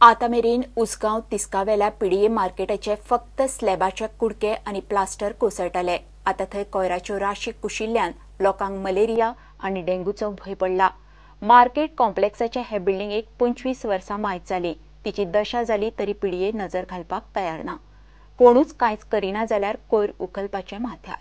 आतां मेरेन उसगांव तिस्कावेल्या पीडीए मार्केटाचे फक्त स्लॅबाचे कुडके आनी प्लास्टर कोसळटाले. आतां थंय कोयराच्यो राशी कुशिल्ल्यान लोकांक मलेरिया आनी डेंग्यूचो भंय पडला. मार्केट कॉम्प्लेक्साचे हे बिल्डिंगेक 25 वर्सां मायज जाली. तिची दशा जाली तरी पीडीए नजर घालपाक तयार ना. कोणूच कांयच करिना जाल्यार कोयर उखलपाचें माथ्यार.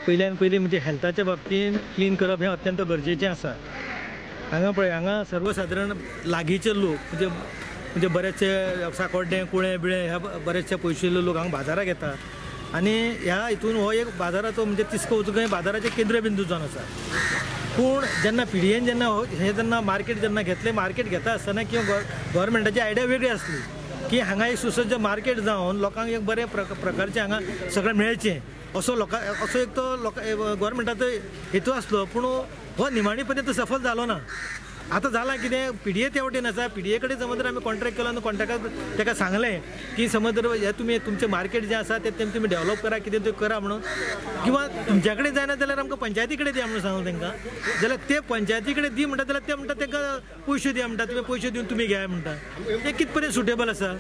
पयल्यान पयलीं म्हणजे हेल्थाच्या बाबतींत क्लीन करप हें अत्यंत गरजेचें आसा. हांगा पळय हांगा सर्वसादारण लागींचे लोक म्हणजे म्हणजे बरेचशे साकोड्डें कुळें बिळें ह्या बरेचशे पयशिल्ले लोक हांगा बाजाराक येता आनी ह्या हितून हो एक बाजाराचो म्हणजे तिस्को उजगांव बाजाराचें केंद्रबिंदू जावन आसा. पूण जेन्ना पिडीएन जेन्ना हें जेन्ना मार्केट जेन्ना घेतलें, मार्केट घेता आसतना किंवा गव्हर्मेंटाची आयडिया वेगळी आसली की हांगा एक सुसज्ज मार्केट जावन लोकांक एक बरे प्रकारचें हांगा सगळें मेळचें असो लोकां असो एक तो लोकां गव्हर्मेंटाचो हेतू आसलो. पूण हो निमाणी पर्यंत सफल जालो ना. आतां जालां कितें, पीडीए त्या वटेन आसा. पीडीए कडेन समज जर आमी कॉन्ट्रॅक्ट केलो आनी कॉन्ट्रॅक्टाक ताका सांगलें की समज जर हें तुमी तुमचें मार्केट जें आसा तें तुमी डेवलप करा, कितें तें करा म्हणून, किंवा तुमच्या कडेन जायना जाल्यार आमकां पंचायती कडेन दिया म्हणून सांगलें तांकां. जाल्यार ते पंचायती कडेन दी म्हणटा जाल्यार ते म्हणटा तांकां पयशे दिया म्हणटा, तुमी पयशे दिवन तुमी घेया म्हणटा. हें कित पर्यंत सुटेबल आसा?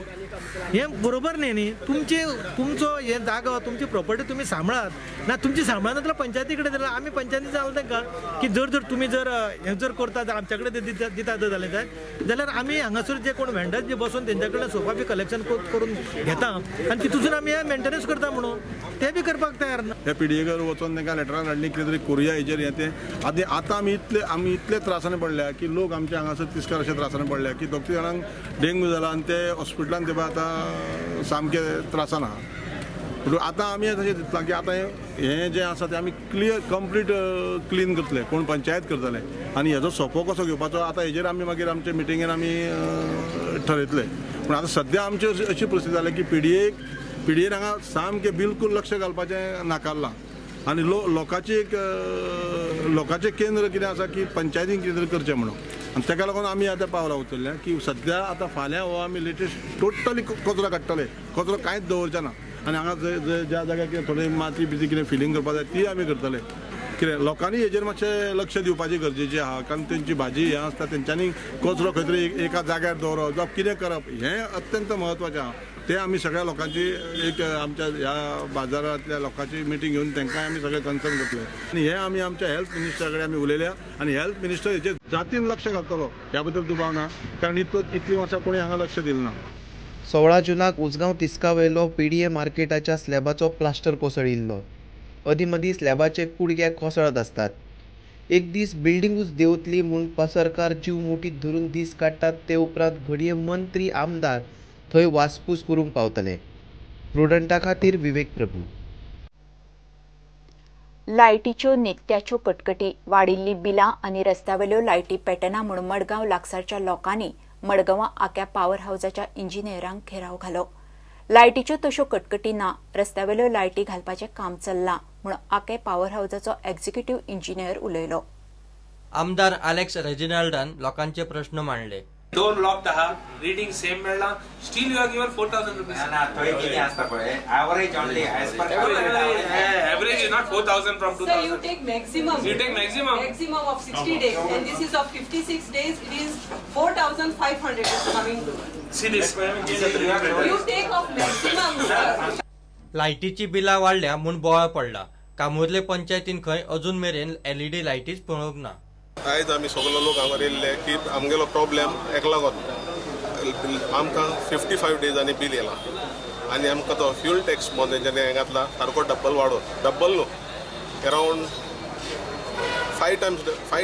हें बरोबर न्ही न्ही. तुमचे तुमचो हे जागो तुमची प्रॉपर्टी तुमी सांबाळात ना, तुमची सांबाळना जाल्यार पंचायती कडेन जाल्यार आमी पंचायती सांगलें तांकां की जर जर तुमी जर हें जर करता जाल्यार आमच्या कडेन दिता जर जालें जाल्यार आमी हांगासर जे कोण वेंडर्स जे बसून तेंच्या कडल्यान सोफा बी कलेक्शन करून घेता आनी तितून आमी हें मेंटेनन्स करता म्हणून ते बी करपाक तयार ना. ह्या पीडीए कडेन वचोन तांकां लेटरां धाडली कितें तरी करुया हेजेर हें तें. आदी आतां आमी इतले त्रासांनी पडल्या की लोक आमच्या हांगासर तिस्कार अशे त्रासांनी पडल्या की दोग तीग जाणांक डेंग्यू जाला आनी ते हॉस्पिटलान ते आतां सामके त्रासान आहा. पूण आतां आमी तशें चिंतलां की आतां हें जें आसा तें आमी क्लियर कंप्लीट क्लीन करतले, कोण पंचायत करतले आनी हेजो सोपो कसो घेवपाचो आतां हेजेर आमी मागीर आमचे मिटिंगेन आमी ठरयतले. पूण आतां सद्या आमची अशी परिस्थिती जाल्या की पीडीएन हांगा सामकें बिलकूल लक्ष घालपाचें नाकारलां आनी लोकांची एक लोकांचें केंद्र कितें आसा की पंचायतीन कितें तरी करचें म्हणून. आनी ताका लागून आमी आतां पावलां उचलल्या की सद्या आतां फाल्यां हो आमी लेटेस्ट टोटली कचरो काडटले, कचरो कांयच दवरचें ना. आनी हांगा ज्या जाग्यार कितें थोडी माती बिती कितें फिलींग करपाक जाय ती आमी करतले. कितें लोकांनी हेजेर मातशें लक्ष दिवपाची गरजेचें आहा, कारण तेंची भाजी हें आसता तेंच्यांनी कचरो खंय तरी एका जाग्यार दवरप जावं कितें करप हें अत्यंत म्हत्वाचें आहा. ते आमी सगळ्या लोकांची एक आमच्या ह्या बाजारांतल्या लोकांची मिटींग घेवन तांकांय आमी सगळे कन्सर्न करतले. आनी हें आमी आमच्या हेल्थ मिनिस्टरा कडेन आमी उलयल्या आनी हेल्थ मिनिस्टर हेचेर जातीन लक्ष घालतलो ह्या बद्दल दुबाव ना, कारण इतलीं वर्सां कोणी हांगा लक्ष दिलें ना. 16 जुनाक उसगांव तिस्कावेलो पीडीए मार्केटाच्या स्लॅबाचो प्लास्टर कोसळिल्लो. अदीं मदीं स्लॅबाचे कुडके कोसळत आसतात. एक दीस बिल्डिंगूच देंवतली म्हूण पसरकार जीव मुठीत धरून दीस काडटात. ते उपरांत घडये मंत्री आमदार थंय वासपूस करूंक पावतले. प्रुडंटा खातीर विवेक प्रभू. लायटीच्यो नित्याच्यो कटकटी, वाडिल्लीं बिलां आनी रस्त्यावेल्यो लायटी पेटना म्हूण मडगांव लागसारच्या लोकांनी मडगांवां आक्या पावर हावजाच्या इंजिनियरांक घेराव घालो. लायटीच्यो तश्यो कटकटी ना, रस्त्यावेल्यो लायटी घालपाचें काम चल्लां म्हूण आके पावर हावजाचो एक्झिक्युटिव्ह इंजिनियर उलयलो. आमदार आलेक्स रेजिनाल्डान लोकांचे प्रश्न मांडले. दोन लॉक आहा, रिडींग सेम मेळ्ळा, still you are given 4000 rupees. ना थंय कितें आसता पळय, average only as per average is not 4000 from 2000. Sir, you take maximum. You take maximum. Maximum of 60 days and this is of 56 days, it is 4500 is coming to. See this. You take of maximum. लायटीची बिलां वाडल्या म्हूण बोवाळ पडला. कामुर्ले पंचायतीन खंय अजून मेरेन एलईडी लायटीच पळोवंक ना. आयज आमी सगळे लोक हांगा येयल्ले की आमगेलो प्रॉब्लेम हेका लागून आमकां 55 डेजांनी बील येयला आनी आमकां तो फ्युल टॅक्स म्हणून तेंच्यांनी हें घातला सारको डब्बल वाडोवन, डब्बल न्हू अरावंड 5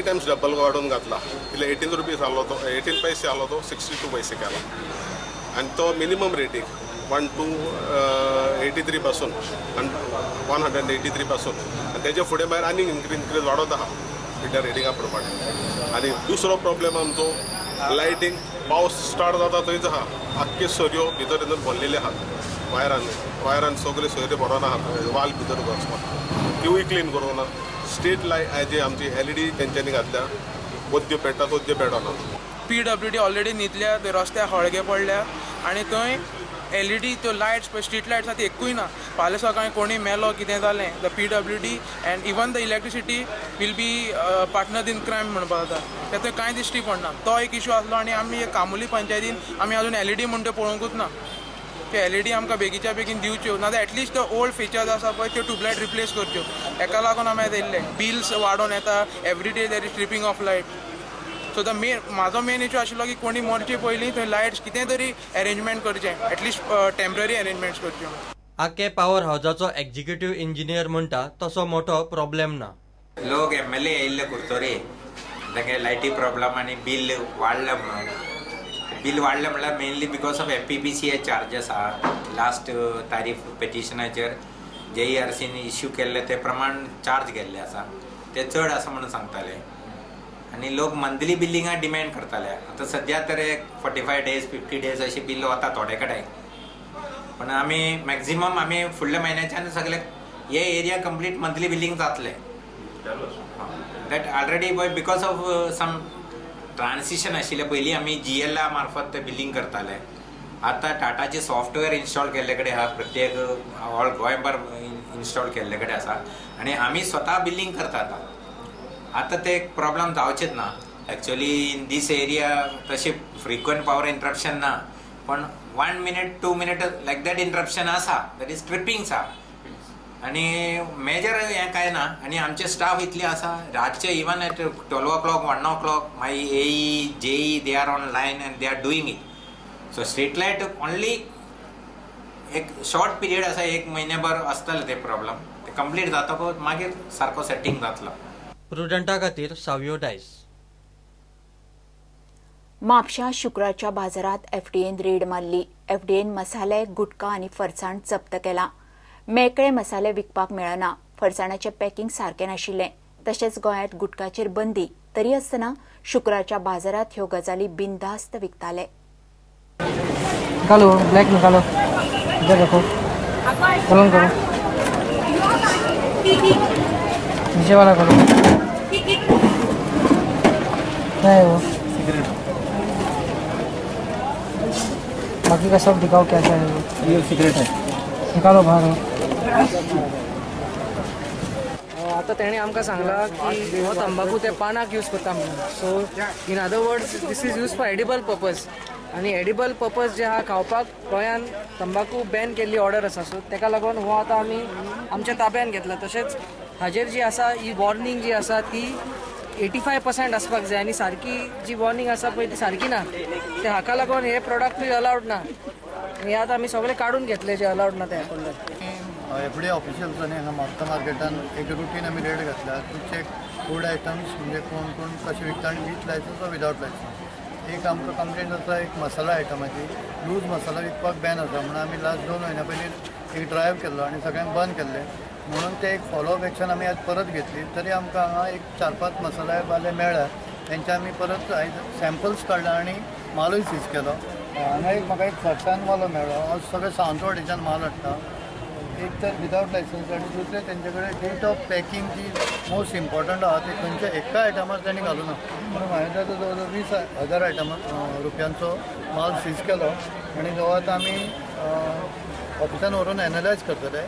टायम्स डब्बल वाडोवन घातला. इतले 18 रुपीज आहलो तो 18 पैसे आहलो तो 62 पैसे केला आनी तो मिनिमम रेटीक 1283 पासून आनी 183 पासून आनी तेजे फुडें मागीर आनीक इन्क्रीज वाडत आहा मिटर रेटिंगा प्रमाणे. आनी दुसरो प्रॉब्लेम आमचो लायटींग पावस स्टार्ट जाता थंयच आहा, आख्खे सरयो भितर भितर भरलेले आहात, वायरान वायरान सगळे सोयरे भरोन आहात, वाल भितर वचपाक तिवूय क्लीन करूंक ना. स्ट्रीट लायट जी आमची LED तेंच्यांनी घातल्या, बद्यो पेट्टा तोद्यो पेटना. PWD already न्हिदल्या, थंय रस्त्यार हळगे पडल्या आनी थंय LED त्यो लायट्स पळय स्ट्रीट लायट्स आसा ती एकूय ना. फाल्यां सकाळीं कोणी मेलो कितें जालें the PWD and even the electricity will be partner in crime म्हणपाक जाता. ते थंय कांय दिश्टी पडना. तो एक इशू आसलो. आनी आमी कामुली पंचायतीन आमी अजून LED म्हूण त्यो पळोवंकूच ना. त्यो LED आमकां बेगीच्या बेगीन दिवच्यो, ना जाल्यार एटलिस्ट त्यो ओल्ड फिचर्स आसा पळय त्यो ट्युबलायट रिप्लेस करच्यो. हेका लागून आमी आतां येयल्ले. बिल्स वाडोवन येता every day, there is tripping of light. So the main म्हाजो मेन इशू आशिल्लो की कोणी मरचे पयलीं थंय लायट्स कितें तरी अरेंजमेंट करचें, एटलिस्ट टेम्पररी अरेंजमेंट्स करच्यो. आके पावर हावजाचो एक्झिक्युटीव इंजिनियर म्हणटा तसो मोठो प्रॉब्लेम ना. लोक MLA येयल्ले कुर्तोरी, तांगे लायटी प्रॉब्लम आनी बील वाडलें म्हणून. बील वाडलें म्हणल्यार mainly because of MPPCA charges आहा. लास्ट तारीफ पेटिशनाचेर JERCन इश्यू केल्ले ते प्रमाण चार्ज केल्ले आसा, ते चड आसा म्हणून सांगताले आनी लोक मंथली बिलिंगा डिमेंड करताले. आतां सद्या तर एक 45 days 50 days अशें बिल वता थोडे कडेन, पण आमी मॅक्झिमम आमी फुडल्या म्हयन्याच्यान सगळे हे एरिया कंप्लीट मंथली बिलिंग जातलें. That already पळय because of some transition आशिल्लें. पयलीं आमी GLA मार्फत ते बिलिंग करताले, आतां टाटाचे सॉफ्टवेअर इन्स्टॉल केल्ले कडेन आहा, प्रत्येक ऑल गोंयभर इन्स्टॉल केल्ले कडेन आसा आनी आमी स्वता बिलिंग करता. आतां आतां ते प्रॉब्लम जावचेच ना. एक्चुअली इन these area तशें फ्रिक्वंट पावर इंटरप्शन ना, पण 1 minute 2 minute like that interruption आसा, that is ट्रिपिंग्स आहा आनी मेजर हें कांय ना. आनी आमचे स्टाफ इतले आसा रातचे even at 12 o'clock 1 o'clock my AE JE they are on line and they are doing it. So street light only एक शॉर्ट पिरियड आसा, एक म्हयन्याभर आसतलें ते प्रॉब्लम, ते कंप्लीट जातकच मागीर सारको सेटींग जातलो. प्रुडंटा खातीर सावियो डायस. म्हापश्यां शुक्रारच्या बाजारात FDAन रेड मारली. FDAन मसाले, गुटखा आनी फरसाण जप्त केला. मेकळे मसाले विकपाक मेळना, फरसाणाचें पॅकिंग सारकें नाशिल्लें. तशेंच गोंयांत गुटखाचेर बंदी तरी आसतना शुक्रारच्या बाजारात ह्यो गजाली बिनधास्त विकताले. निकालो, ब्लैक निकालो, इधर रखो, कलम करो, नीचे वाला करो. क्या है वो? सिगरेट. बाकी का सब दिखाओ क्या क्या है वो. ये सिगरेट है, निकालो बाहर. आतां तेणें आमकां सांगलां की हो तंबाकू ते पानाक यूज करता म्हणून. So in other words this is use for edible purpose. आनी एडिबल पर्पज जे आहा खावपाक गोंयान तंबाकू बॅन केल्ली ऑर्डर आसा. सो तेका लागून हो आतां आमी आमच्या ताब्यान घेतला. तशेंच हाजेर जी आसा ही वॉर्निंग जी आसा ती 85% आसपाक जाय आनी सारकी जी वॉर्निंग आसा पळय ती सारकी ना. ते हाका लागून हे प्रोडक्टूय अलावड ना. हे आतां आमी सगळे काडून घेतले जे अलावड ना ते कडल्यान. FDA ऑफिशियल्सांनी हांगा म्हापसा मार्केटान एक रुटीन आमी रेड घातल्या टू चॅक फूड आयटम्स, म्हणजे कोण कोण कशें विकता आनी with licence or without licence. एक आमकां कंप्लेन आसा एक मसाला आयटमाची, लूज मसाला विकपाक बॅन आसा म्हणून आमी लास्ट 2 म्हयन्या पयलीं एक ड्रायव्ह केल्लो आनी सगळ्यांक बंद केल्लें. म्हणून ते एक फॉलोअप एक्शन आमी आज परत घेतली. तरी आमकां हांगा एक 4-5 मसाला वाले मेळ्ळ्या, तेंचे आमी परत आयज सॅम्पल्स काडले आनी मालूय सीज केलो. हांगा एक म्हाका एक फरसान वालो मेळ्ळो, हांव सगळें सावंतवाडीच्यान माल हाडटा. एक तर विदावट लायसन्स आनी दुसरें तेंचे कडेन डेट ऑफ पॅकिंग जी मोस्ट इम्पॉर्टंट आहा ते खंयच्या एका आयटमार तांणी घालूं ना. म्हणून हांवें जवळ जवळ 20,000 आयटमा रुपयांचो माल सीज केलो आनी जो आतां आमी ऑफिसान व्हरून एनलायज करतले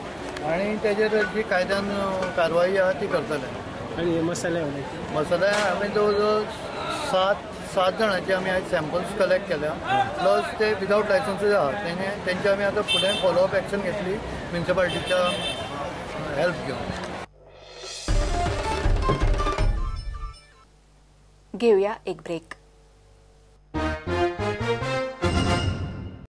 आनी तेजेर जी कायद्यान कारवाई आहा ती करतले. आनी हे मसाले मसाले हांवें जवळ जवळ 7 जाणांचे आमी आयज सॅम्पल्स कलेक्ट केल्या, प्लस ते विदावट लायसन्सूय आहा तेंचे आमी आतां फुडें फॉलोअप एक्शन घेतली म्युनिसिपालिटीच्या हेल्प घेवन. घेऊया एक ब्रेक.